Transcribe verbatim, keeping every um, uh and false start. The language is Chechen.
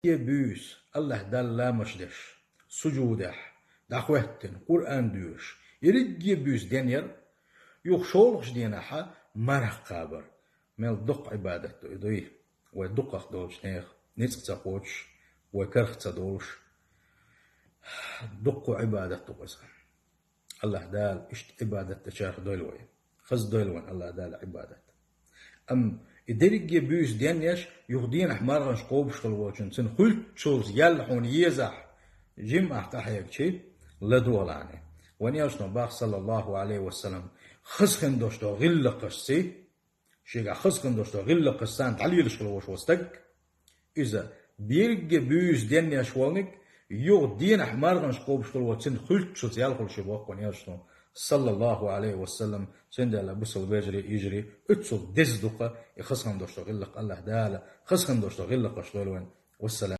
Е буьйса Аллахь Далла ламаш деш, сужудехь, дӀахӀоьттина, Къуръан доьшуш, ерриге буьйса денъяр, юха шолгӀачу дийнахьа марха кхабар. Мел дукха Ӏибадат ду и дуй, вай дукхах долчу нехан ницкъ ца кхочуш, вай карах ца долуш, дуккха Ӏибадат ду иза. Аллахь Дала иштта Ӏибадат дечарах дойла вай. Хаза дойла вайн Аллахь Дала Ӏибадат. Амма и дерриге буьйса денъеш, юха дийнахь марханаш кхобуш хила волчун, цуьнан хуьлуччалц ял хьуна езахь, жимма ахь къахьегчи, ладогӀалахьани. Вайн элчано боху, саллаллаху Ӏалайхи ва саллам, хаза хин долуш долу гӀиллакхашций, шегахь хаза хин долуш долу гӀиллакхаш санна дӀалелаш хила волуш волу стаг, иза берриге буьйса денъеш волниг, юха дийнахь марханаш кхобуш хила волчун, цуьнан хуьлуччалц ял хуьлуш ю боху вайн элчано, саллаллаху Ӏалайхи ва саллам. Цундела, бусалба вежарий, йижарий, оццул деза ду-кх и хаза хин долуш долу гӀиллакх. Аллахь Дала хаза хин долуш долу гӀиллакхаш дойла вайн. Вассалам.